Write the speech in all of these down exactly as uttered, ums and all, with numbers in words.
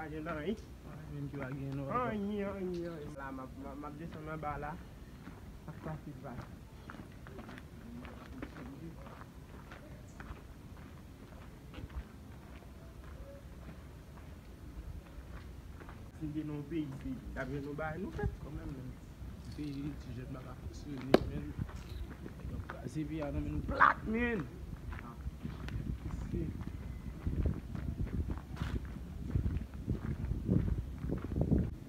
Pa jwenn anyen. Anyen ki pa gen non. Anyen, anyen, anyen. La, m ap, m ap, m ap desann anba la. Ak pase pa. Si n te nan yon peyi, se, t ap gen yon bagay nou fè kanmenm, men. Peyi, ti jèn pa ka fonksyone, men. Yo kraze peyi a nan men nou plat, men. Ah, si.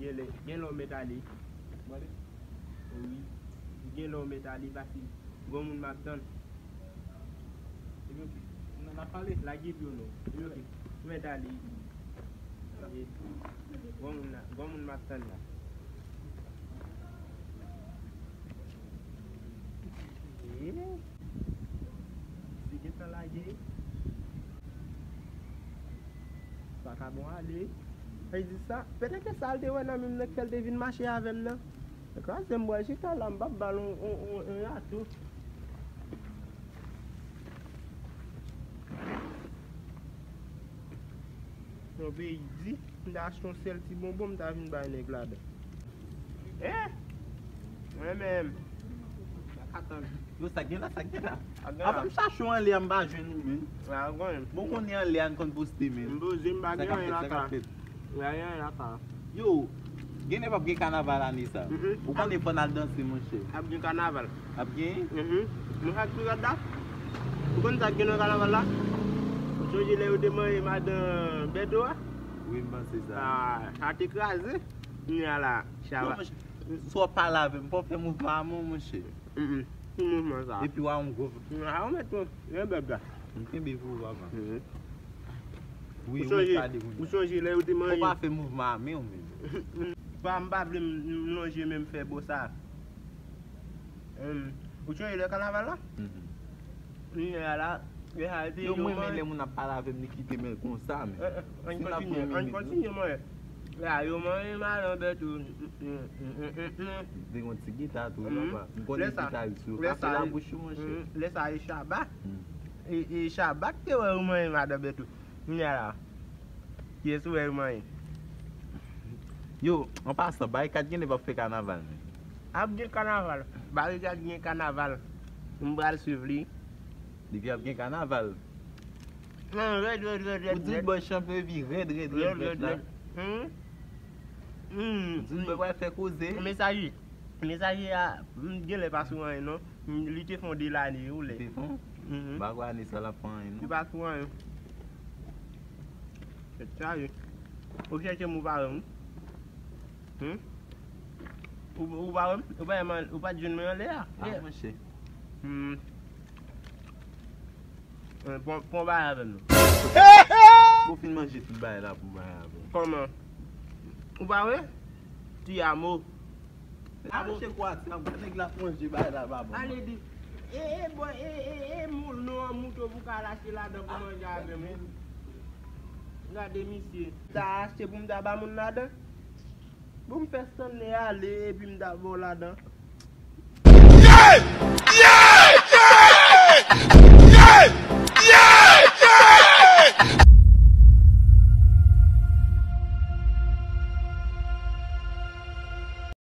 Gen lè, gen lè w mèt ale. Wi. Gen lè w mèt ale, pase granmoun m ap tann. Ebyen, n ap pale. Lage pye w non. Ebyen, ok. Ou mèt ale. Granmoun la, granmoun m ap tann la. Ee, li gentan lage. Pa ka bon ale. Sa vle di sa, petèt se sa l te wè nan men m nan k fè l te vin mache avè m nan. Kraze m bwè chita la, m p ap ba l on, on, on, on rato. Yon peyi di, m ta achte yon sèl ti bonbon, m ta vin bay nèg ladan. Eh! Mwen menm. Atan. Yo, sa gen la, sa gen la. Avan m chache w anlè a, m pa jwenn ou, men. Bon, konnen anlè a, n konn poste, men. M poze, m pa gen anyen lakay. Yo, gen lè p ap gen kanaval ane sa. Ou konnen fò n al danse, monchè. Ap gen kanaval. Ap gen? Mwen, sa k pi rèd la. Ou konn sa k gen nan kanaval la? Ou sonje lè yo te manyen madan Bèto a? Wi, m panse sa. Ah, sa te kraze. Kounye a la, chava. Sa w pale avè m, pa w fè mouvman a men w, monchè. Ki mouvman sa? Epi w a yon gwo. A, ou mèt pran. Yon bèb la. M kenbe pou ou, papa. Wi, ou mèt pale kounye a. Ou sonje lè yo te manje? Ou pa fè mouvman a men w menm. Pa, m pa vle m, m lonje men m fè bò sa. Ou sonje lè kanaval la? Kounye a la, yo mwen men lè moun ap pale avè m, li kite men l konsa, men. Ann kontinye, ann kontinye, mwen. La, yo manyen madan Bèto. Li te gon ti gita tou, papa. M konnen gitaris yo. Kape labouch ou, monchè. Lè sa, e Shabba. E, e Shabba k te wè yo manyen madan Bèto. Kounye a la, kiyès ou wè yo manyen? Yo, an pasan, Barikad gen lè p ap fè kanaval, men. Ap gen kanaval. Barikad gen kanaval. M pral swiv li. Depi ap gen kanaval. Non, rèd, rèd, rèd, rèd. Ou di bò chanpyon epi rèd, rèd, rèd, rèd la. Ou di bò pral fè koze. Mesaj, mesaj a, m gen lè pa sou anyen non. Li te fè yon de lane ou lè. Li te fè? M pa kwè ane sa l ap fè anyen non. Li pa sou anyen. Tèt chaje. Ou chèche m ou pa wè m. Ou, ou pa wè m? Ou pa wè m, ou pa t jwenn mwen anlè a? Ah, monchè. Pran, pran bagay avè m non. Bon, fin manje tout bagay la pou bagay avè m. Kòman? Ou pa wè? Ti amo. Aranje kwa ti amo, nèg la ap manje bagay la pa bon. Ale di, e, e, bon, e, e, e, moul nou an mouton pou ka lache ladan pou manje avè m. Gade misye. Ta achte pou m ta ba moun ladan. Bon, m fè Stanley ale epi m ta ba w ladan. Yeah! Yeah! Yeah! Yeah!